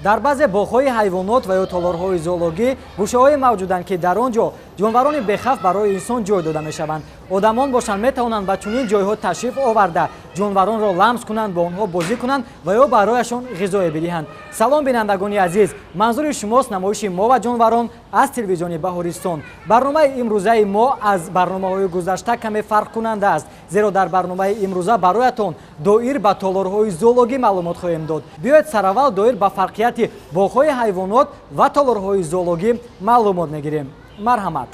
Дар баъзе боғҳои ҳайвонот ва ё толорҳои зоологӣ гӯшаҳое мавҷуданд, ки дар он ҷо ҷонварони бехавф барои инсон ҷой дода мешаванд. Одамон бошанд метавонанд ба чунин ҷойҳо ташриф оварда, ҷонваронро ламс кунанд, бо онҳо бозӣ кунанд ва ё барояшон ғизое бидиҳанд. Салом, бинандагони азиз, манзури шумост намоиши мо ва ҷонварон аз телевизиони Баҳористон. Барномаи имрӯзаи мо аз барномаҳои гузашта каме фарқкунанда аст, зеро дар барномаи имрӯза бароятон доир ба толорҳои зоологӣ маълумот хоҳем дод. Биёед сараввал доир ба фарқияти боғҳои ҳайвонот ва толорҳои зоологӣ маълумот мегирем. Марҳамат.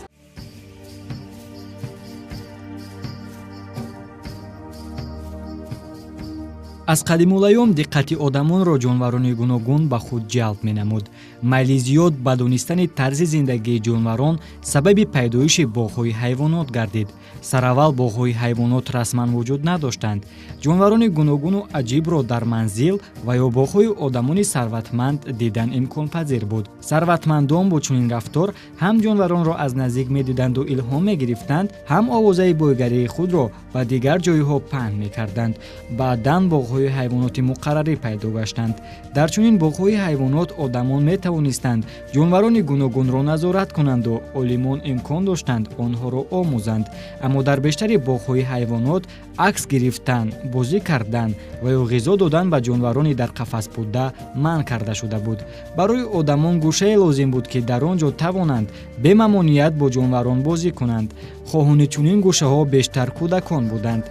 Аз қадимулайём диққати одамонро ҷонварони гуногун ба худ ҷалб менамуд. Майли зиёд ба донистани тарзи зиндагии ҷонварон сабаби пайдоиши боғҳои ҳайвонот гардид. Сараввал боғҳои ҳайвонот расман вуҷуд надоштанд. Ҷонварони гуногуну аҷибро дар манзил ва ё боғҳои одамони сарватманд дидан имконпазир буд. Сарватмандон бо чунин рафтор ҳам ҷонваронро аз наздик медиданду илҳом мегирифтанд, ҳам овозаи бойгарии худро ба дигар ҷойҳо паҳн мекарданд. Баъдан боғҳои ҳайвоноти муқаррарӣ пайдо гаштанд. Дар чунин боғҳои ҳайвонот одамон метавонистанд ҷонварони гуногунро назорат кунанду олимон имкон доштанд онҳоро омӯзанд. Аммо дар бештари боғҳои ҳайвонот акс гирифтан, бозӣ кардан ва ё ғизо додан ба ҷонварони дар қафас буда манъ карда шуда буд. Барои одамон гӯшае лозим буд, ки дар он ҷо тавонанд бемамоният бо ҷонварон бозӣ кунанд. Хоҳони чунин гӯшаҳо бештар кӯдакон буданд.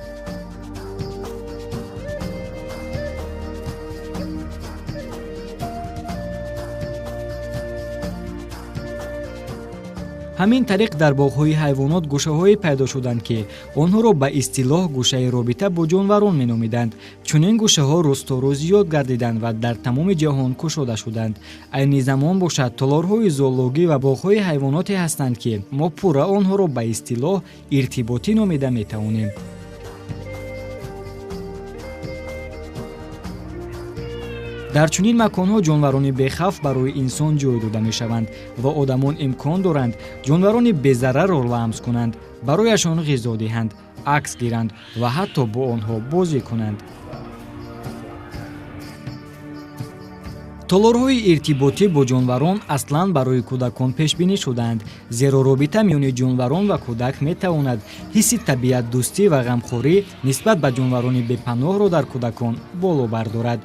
Ҳамин тариқ дар боғҳои ҳайвонот гӯшаҳое пайдо шуданд, ки онҳоро ба истилоҳ гӯшаи робита бо ҷонварон меномиданд. Чунин гӯшаҳо рӯз то рӯз зиёд гардиданд ва дар тамоми ҷаҳон кушода шуданд. Айни замон бошад толорҳои зоологӣ ва боғҳои ҳайвоноте ҳастанд, ки мо пурра онҳоро ба истилоҳ иртиботӣ номида метавонем. Дар чунин маконҳо ҷонварони бехавф барои инсон ҷой дода мешаванд ва одамон имкон доранд ҷонварони безарарро ламс кунанд, барояшон ғизо диҳанд, акс гиранд ва ҳатто бо онҳо бозӣ кунанд. Толорҳои иртиботӣ бо ҷонварон аслан барои кӯдакон пешбинӣ шудаанд, зеро робита миёни ҷонварон ва кӯдак метавонад ҳисси табиатдӯстӣ ва ғамхорӣ нисбат ба ҷонварони бепаноҳро дар кӯдакон боло бардорад.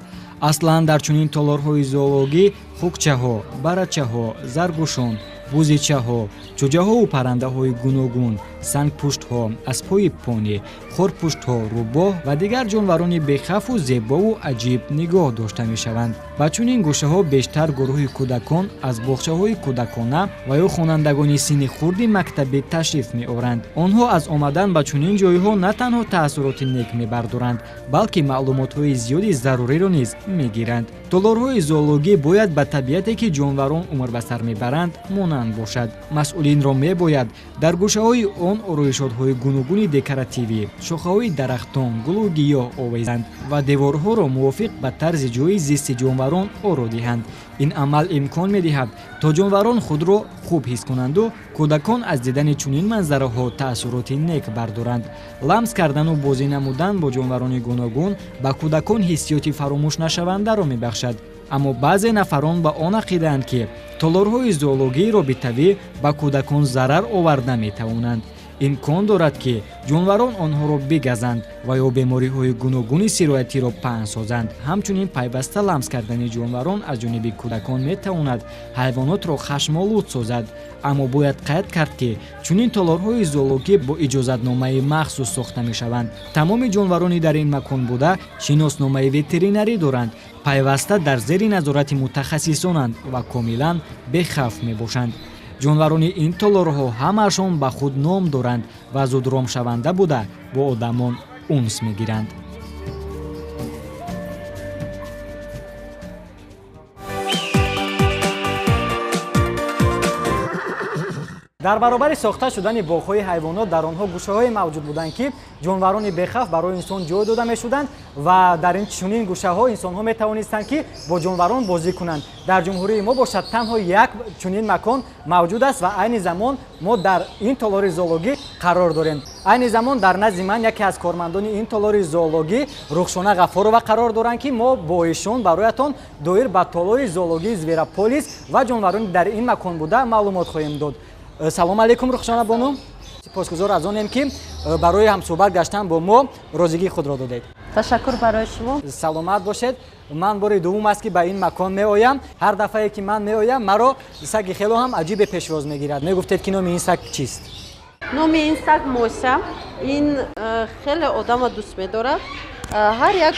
Аслан дар чунин толорҳои зоологӣ хукчаҳо, барачаҳо, заргӯшон, бузичаҳо, чӯҷаҳову паррандаҳои гуногун, сангпуштҳо, аспҳои понӣ, хорпуштҳо, рӯбоҳ ва дигар ҷонварони бехавфу зебову аҷиб нигоҳ дошта мешаванд. Ба чунин гӯшаҳо бештар гурӯҳи кӯдакон аз боғчаҳои кӯдакона ва ё хонандагони синни хурди мактабӣ ташриф меоранд. Онҳо аз омадан ба чунин ҷойҳо на танҳо таассуроти нек мебардоранд, балки маълумотҳои зиёди заруриро низ мегиранд. Толорҳои зоологӣ бояд ба табиате, ки ҷонварон умр ба сар мебаранд, монанд бошад. Масъулинро мебояд дар гӯшаҳои он ороишотҳои гуногуни декоративӣ, шохаҳои дарахтон, гулу гиёҳ овезанд ва деворҳоро мувофиқ ба тарзи ҷои зисти ҷонварон оро диҳанд. Ин амал имкон медиҳад, то ҷонварон худро хуб ҳис кунанду кӯдакон аз дидани чунин манзараҳо таассуроти нек бардоранд. Ламс кардану бозӣ намудан бо ҷонварони гуногун ба кӯдакон ҳиссиёти фаромӯшнашавандаро мебахшад. Аммо баъзе нафарон ба он ақидаанд, ки толорҳои зоологии робитавӣ ба кӯдакон зарар оварда метавонанд. Имкон дорад, ки ҷонварон онҳоро бигазанд ва ё бемориҳои гуногуни сироятиро паҳн созанд. Ҳамчунин пайваста ламс кардани ҷонварон аз ҷониби кӯдакон метавонад ҳайвонотро хашмолуд созад. Аммо бояд қайд кард, ки чунин толорҳои зоологӣ бо иҷозатномаи махсус сохта мешаванд. Тамоми ҷонварони дар ин макон буда шиносномаи ветеринарӣ доранд, пайваста дар зери назорати мутахассисонанд ва комилан бехавф мебошанд. Ҷонварони ин толорҳо ҳамаашон ба худ ном доранд ва зудромшаванда буда бо одамон унс мегиранд. Дар баробари сохта шудани боғҳои ҳайвонот дар онҳо гӯшаҳое мавҷуд буданд, ки ҷонварони бехавф барои инсон ҷой дода мешуданд ва дар ин чунин гӯшаҳо инсонҳо метавонистанд, ки бо ҷонварон бозӣ кунанд. Дар ҷумҳурии мо бошад танҳо як чунин макон мавҷуд аст ва айни замон мо дар ин толори зоологӣ қарор дорем. Айни замон дар назди ман яке аз кормандони ин толори зоологӣ Рухшона Ғаффорова қарор доранд, ки мо бо эшон бароятон доир ба толори зоологии Зверополис ва ҷонварони дар ин макон буда маълумот хоҳем дод. Салом алейкум, Рухшона бону. Сипосгузор аз онем, ки барои ҳамсӯҳбат гаштан бо мо розигии худро додед. Ташаккур барои шумо. Саломат бошед. Ман бори дуввум аст, ки ба ин макон меоям. Ҳар дафъае, ки ман меоям, маро саги хело ҳам аҷибе пешвоз мегирад. Мегуфтед, ки номи ин саг чист? Номи ин саг Мося. Ин хеле одамро дӯст медорад. Ҳар як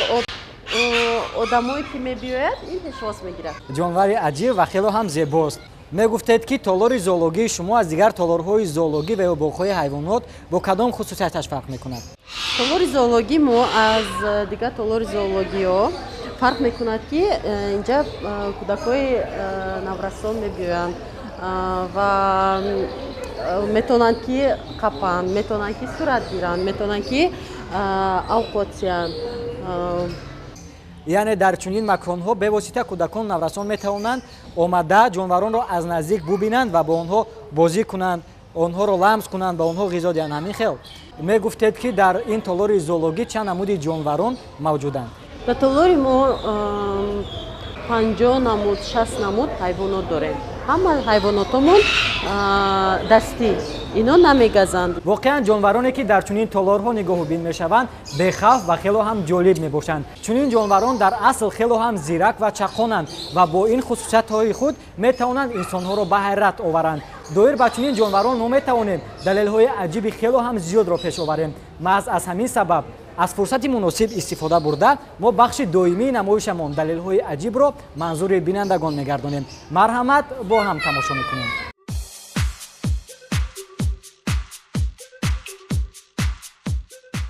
одамое, ки мебиёяд, ин пешвоз мегирад. Ҷонвари аҷиб ва хело ҳам зебост. Мегуфтед, ки толори зоологии шумо аз дигар толорҳои зоологӣ ва ё боғҳои ҳайвонот бо кадом хусусияташ фарқ мекунад? Толори зоологии мо аз дигар толори зоологиҳо фарқ мекунад, ки инҷа кӯдакҳои наврасон мебиёянд ва метавонанд, ки қапанд, метавонанд, ки сурат гиранд, метавонанд, ки авқот сиянд. Яъне дар чунин маконҳо бевосита кӯдакон наврасон метавонанд омада ҷонваронро аз наздик бубинанд ва бо онҳо бозӣ кунанд, онҳоро ламс кунанд, ба онҳо ғизо диҳанд. Ҳамин хел мегуфтед, ки дар ин толори зоологӣ чанд намуди ҷонварон мавҷуданд? Ба толори мо 50 намуд, 60 намуд ҳайвонот дорем. Ҳама ҳайвонотомон дастӣ, ино намегазанд. Воқеан ҷонвароне, ки дар чунин толорҳо нигоҳубин мешаванд, бехавф ва хело ҳам ҷолиб мебошанд. Чунин ҷонварон дар асл хело ҳам зирак ва чаққонанд ва бо ин хусусиятҳои худ метавонанд инсонҳоро ба ҳайрат оваранд. Доир ба чунин ҷонварон мо метавонем далелҳои аҷиби хело ҳам зиёдро пеш оварем. Маҳз аз ҳамин сабаб аз фурсати муносиб истифода бурда мо бахши доимии намоишамон далелҳои аҷибро манзури бинандагон мегардонем. Марҳамат, бо ҳам тамошо мекунем.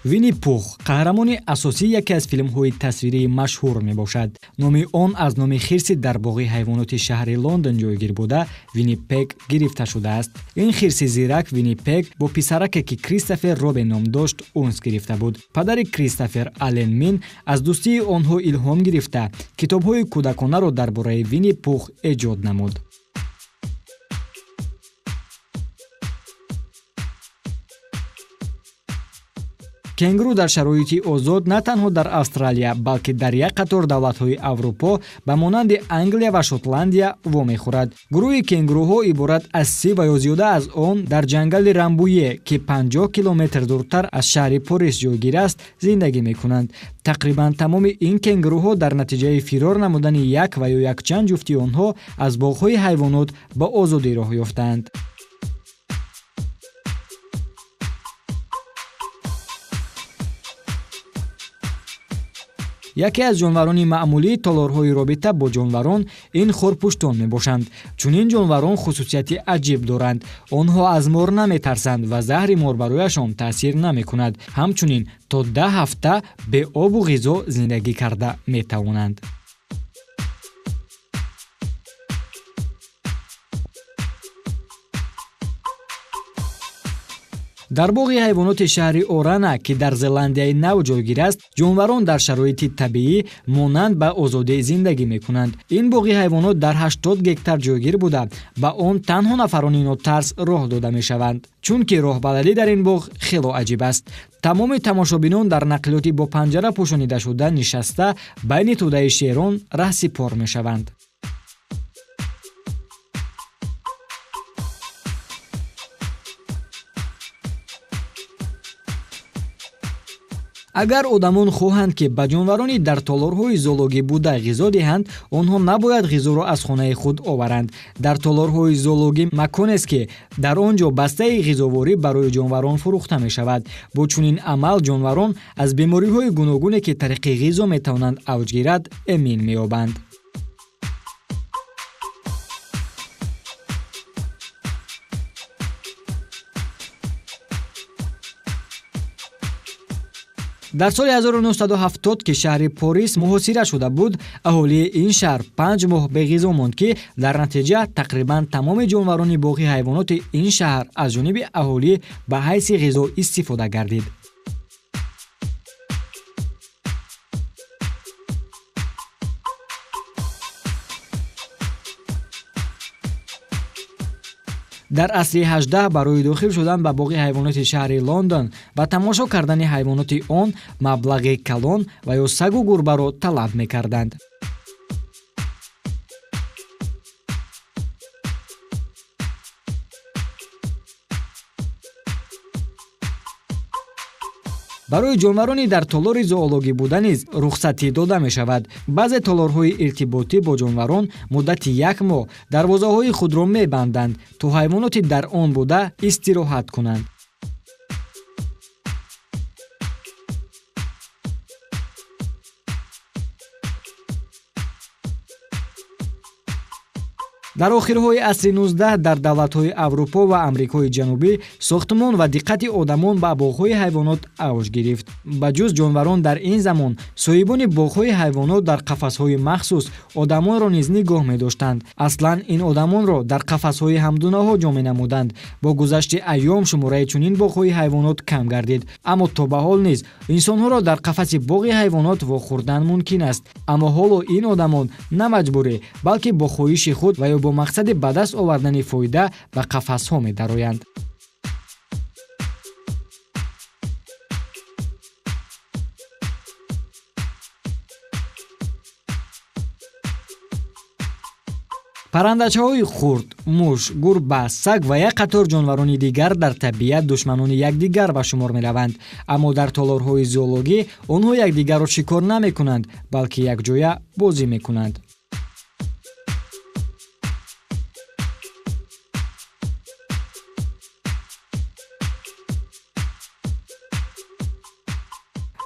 Винни Пух қаҳрамони асосии яке аз филмҳои тасвирии машҳур мебошад. Номи он аз номи хирси дар боғи ҳайвоноти шаҳри Лондон ҷойгир буда Винни Пег гирифта шудааст. Ин хирси зирак Винни Пег бо писараке, ки Кристофер Робин ном дошт, унс гирифта буд. Падари Кристофер Ален Мин аз дӯстии онҳо илҳом гирифта китобҳои кӯдаконаро дар бораи Винни Пух эҷод намуд. Кенгуру дар шароити озод на танҳо дар Австралия, балки дар як қатор давлатҳои Аврупо ба монанди Англия ва Шотландия вомехӯрад. Гурӯҳи кенгуруҳо иборат аз 30 ва ё зиёда аз он дар ҷангали Рамбуе, ки 50 километр дуртар аз шаҳри Порис ҷойгир аст, зиндагӣ мекунанд. Тақрибан тамоми ин кенгуруҳо дар натиҷаи фирор намудани як ва ё якчанд ҷуфти онҳо аз боғҳои ҳайвонот ба озодӣ роҳ ёфтаанд. Яке аз ҷонварони маъмулии толорҳои робита бо ҷонварон ин хорпуштон мебошанд. Чунин ҷонварон хусусияти аҷиб доранд. Онҳо аз мор наметарсанд ва заҳри мор барояшон таъсир намекунад. Ҳамчунин то 10 ҳафта бе обу ғизо зиндагӣ карда метавонанд. Дар боғи ҳайвоноти шаҳри Орана, ки дар Зеландияи Нав ҷойгир аст, ҷонварон дар шароити табиӣ монанд ба озодӣ зиндагӣ мекунанд. Ин боғи ҳайвонот дар 80 гектар ҷойгир буда, ба он танҳо нафарони нотарс роҳ дода мешаванд. Чунки роҳбаладӣ дар ин боғ хело аҷиб аст. Тамоми тамошобинон дар нақлиёти бо панҷара пӯшонидашуда нишаста байни тӯдаи шерон раҳсипор мешаванд. Агар одамон хоҳанд, ки ба ҷонварони дар толорҳои зоологӣ буда ғизо диҳанд, онҳо набояд ғизоро аз хонаи худ оваранд. Дар толорҳои зоологӣ маконест, ки дар он ҷо бастаи ғизоворӣ барои ҷонварон фурӯхта мешавад. Бо чунин амал ҷонварон аз бемориҳои гуногуне, ки тариқи ғизо метавонанд авҷ гирад, эмин меёбанд. Дар соли 1970, ки шаҳри Порис муҳосира шуда буд, аҳолии ин шаҳр 5 моҳ беғизо монд, ки дар натиҷа тақрибан тамоми ҷонварони боғи ҳайвоноти ин шаҳр аз ҷониби аҳолӣ ба ҳайси ғизо истифода гардид. Дар асри 18 барои дохил шудан ба боғи ҳайвоноти шаҳри Лондон ва тамошо кардани ҳайвоноти он маблағи калон ва ё сагу гурбаро талаб мекарданд. Барои ҷонварони дар толори зоологӣ буда низ рухсатӣ дода мешавад. Баъзе толорҳои иртиботӣ бо ҷонварон муддати як моҳ дарвозаҳои худро мебанданд, то ҳайвоноти дар он буда истироҳат кунанд. Дар охирҳои асри 19 дар давлатҳои Аврупо ва Амрикои Ҷанубӣ сохтмон ва диққати одамон ба боғҳои ҳайвонот авҷ гирифт. Ба ҷуз ҷонварон дар ин замон соҳибони боғҳои ҳайвонот дар қафасҳои махсус одамонро низ нигоҳ медоштанд. Аслан ин одамонро дар қафасҳои ҳамдунаҳо ҷо менамуданд. Бо гузашти айём шумораи чунин боғҳои ҳайвонот кам гардид, аммо то ба ҳол низ инсонҳоро дар қафаси боғи ҳайвонот вохӯрдан мумкин аст. Аммо ҳоло ин одамон на маҷбурӣ, балки бо хоҳиши худ ва ё бо мақсади ба даст овардани фоида ба қафасҳо медароянд. Паррандачаҳои хурд, муш, гурба, саг ва як қатор ҷонварони дигар дар табиат душманони якдигар ба шумор мераванд, аммо дар толорҳои зоологӣ онҳо якдигарро шикор намекунанд, балки якҷоя бозӣ мекунанд.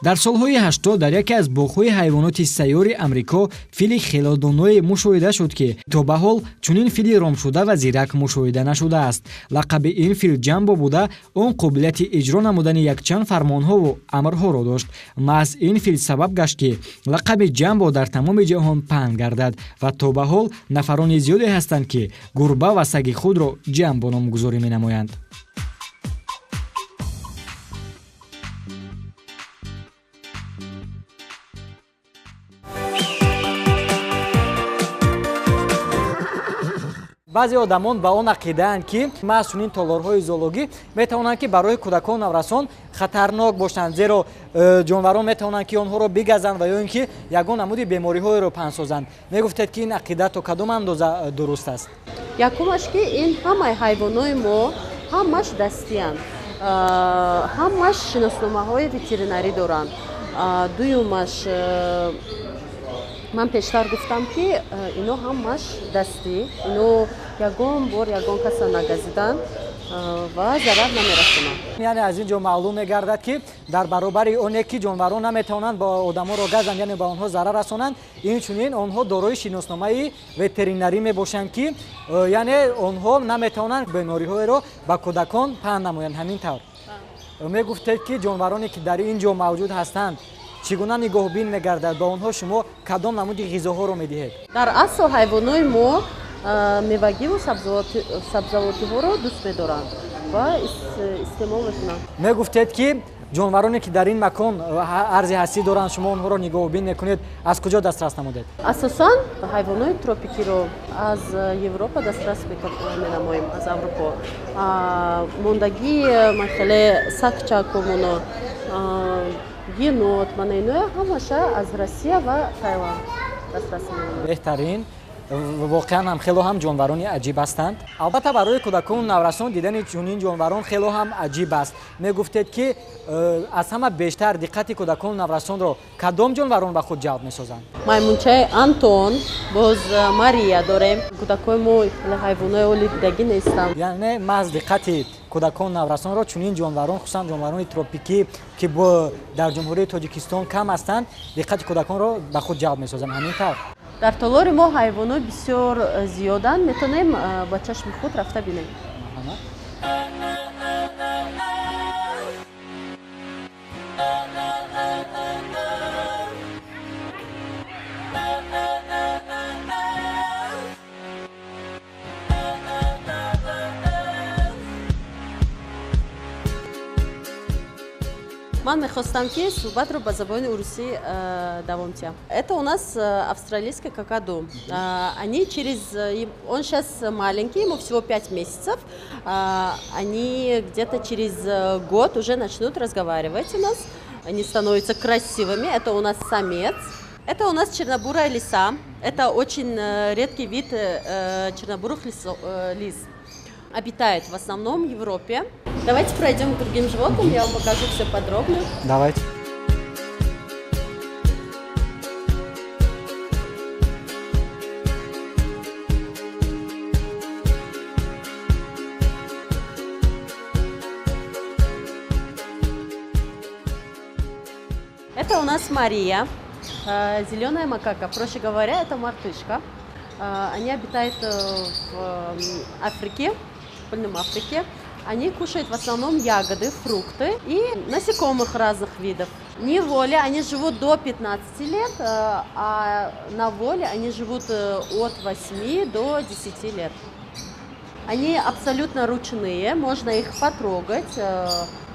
Дар солҳои 80 дар яке аз боғҳои ҳайвоноти сайёри Амрико фили хелодоное мушоҳида шуд, ки то ба ҳол чунин фили ромшуда ва зирак мушоҳида нашудааст. Лақаби ин фил Ҷамбо буда, он қобилияти иҷро намудани якчанд фармонҳову амрҳоро дошт. Маҳз ин фил сабаб гашт, ки лақаби Ҷамбо дар тамоми ҷаҳон паҳн гардад ва то ба ҳол нафарони зиёде ҳастанд, ки гурба ва саги худро Ҷамбо номгузорӣ менамоянд. Баъзе одамон ба он ақидаанд, ки маҳз чунин толорҳои зоологӣ метавонанд, ки барои кӯдакон наврасон хатарнок бошанд, зеро ҷонварон метавонанд, ки онҳоро бигазанд ва ё ин ки ягон намуди бемориҳоеро паҳн созанд. Мегуфтед, ки ин ақида то кадом андоза дуруст аст? Якумаш, ки ин ҳамаи ҳайвонои мо ҳамаш дастиянд, ҳамаш шиносномаҳои ветеринарӣ доранд. Дуюмаш, ман пештар гуфтам, ки ино ҳамаш дастӣ, ино ягон бор ягон каса нагазиданд ва зарар намерасонанд. Яъне аз ин ҷо маълум мегардад, ки дар баробари оне ки ҷонварон наметавонанд ба одамонро газанд, яъне ба онҳо зарар расонанд, инчунин онҳо дорои шиносномаи ветеринарӣ мебошанд, ки яъне онҳо наметавонанд бемориҳоеро ба кӯдакон паҳн намоянд. Ҳамин тавр мегуфтед, ки ҷонвароне ки дар ин ҷо мавҷуд ҳастанд чӣ гуна нигоҳбин мегардад, ба онҳо шумо кадом намуди ғизоҳоро медиҳед? Дар асл ҳайвонои мо мевагиву сабзавотиҳоро дӯст медоранд ва истеъмол мекунанд. Мегуфтед, ки ҷонвароне ки дар ин макон арзи ҳастӣ доранд, шумо онҳоро нигоҳбин мекунед, аз куҷо дастрас намудед? Асосан ҳайвонои тропикиро аз Европа дастрас менамоем, аз Аврупо. Мондагии хеле сагчакумоно, енот, мана иноя ҳамаша аз Россия ва Таиланд дастрас менамоем. Беҳтарин. Воқеан ҳам хело ҳам ҷонварони аҷиб ҳастанд. Албатта барои кӯдакону наврасон дидани чунин ҷонварон хело ҳам аҷиб аст. Мегуфтед, ки аз ҳама бештар диққати кӯдакону наврасонро кадом ҷонварон ба худ ҷалб месозанд? Маймунчаи Антон, боз Мария дорем. Кӯдакои мо ҳайвонои оли дидагӣ нестанд. Яъне маҳз диққати кӯдакону наврасонро чунин ҷонварон, хусусан ҷонварони тропикӣ, ки дар Ҷумҳурии Тоҷикистон кам ҳастанд, диққати кӯдаконро ба худ ҷалб месозанд. Ҳамин тавр дар толори мо ҳайвоно бисёр зиёданд, метавонем ба чашми худ рафта бинем. Ман мехостам, ки суҳбатро ба забони урусӣ давом диҳам. Это у нас австралийский какаду. Они через... Он сейчас маленький, ему всего 5 месяцев. Они где-то через год уже начнут разговаривать у нас. Они становятся красивыми. Это у нас самец. Это у нас чернобурая лиса. Это очень редкий вид чернобурых лис. Обитает в основном в Европе. Давайте пройдем к другим животным, я вам покажу все подробно. Давайте. Это у нас Мария, зеленая макака. Проще говоря, это мартышка. Они обитают в Африке, в Польном Африке. Они кушают в основном ягоды, фрукты и насекомых разных видов. Неволе они живут до 15 лет, а на воле они живут от 8 до 10 лет. Они абсолютно ручные, можно их потрогать,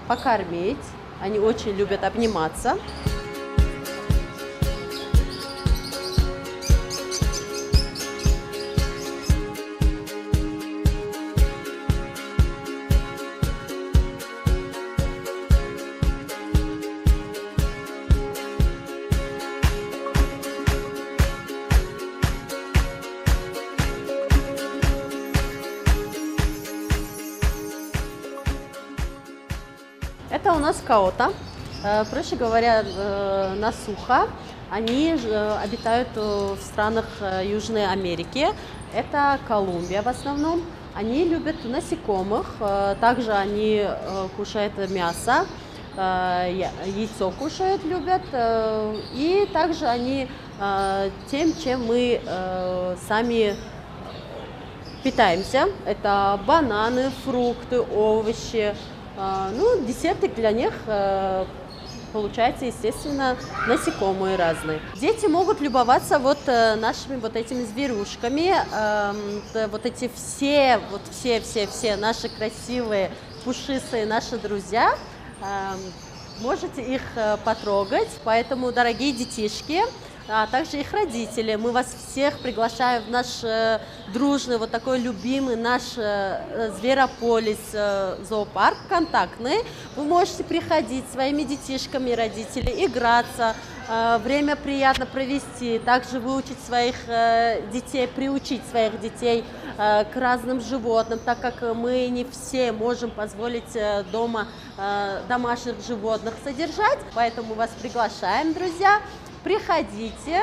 покормить. Они очень любят обниматься. Это у нас каота, проще говоря, насуха. Они обитают в странах Южной Америки. Это Колумбия в основном. Они любят насекомых, также они кушают мясо, яйцо кушают, любят. И также они тем, чем мы сами питаемся. Это бананы, фрукты, овощи. Ну, десерты для них, получается, естественно, насекомые разные. Дети могут любоваться вот нашими вот этими зверюшками, вот эти все, вот все наши красивые, пушистые наши друзья. Можете их потрогать, поэтому, дорогие детишки, а также их родители, мы вас всех приглашаем в наш дружный, вот такой любимый наш зверополис, зоопарк контактный. Вы можете приходить своими детишками, родители, играться, время приятно провести, также выучить своих детей, приучить своих детей к разным животным, так как мы не все можем позволить дома домашних животных содержать. Поэтому вас приглашаем, друзья. Приходите,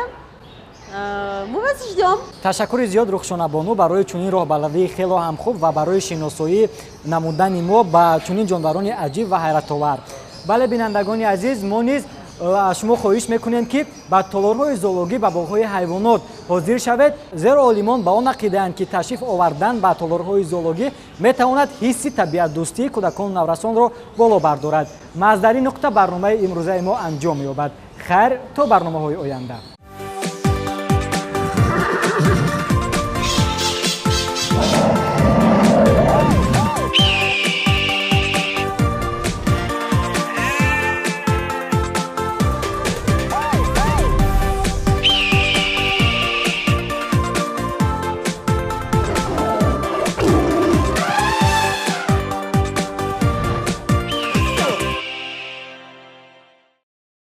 мы вас ждем. Ташаккури зиёд, Рухшона бону, барои чунин роҳбаладии хело ҳам хуб ва барои шиносоӣ намудани мо ба чунин ҷонварони аҷиб ва ҳайратовар. Бале, бинандагони азиз, мо низ аз шумо хоҳиш мекунем, ки ба толорҳои зоологӣ, ба боғҳои ҳайвонот ҳозир шавед, зеро олимон ба он ақидаанд, ки ташриф овардан ба толорҳои зоологӣ метавонад ҳисси табиатдӯстии кӯдакону наврасонро боло бардорад. Маҳз дар ин нуқта барномаи имрӯзаи мо анҷом меёбад. Хайр, то барномаҳои оянда.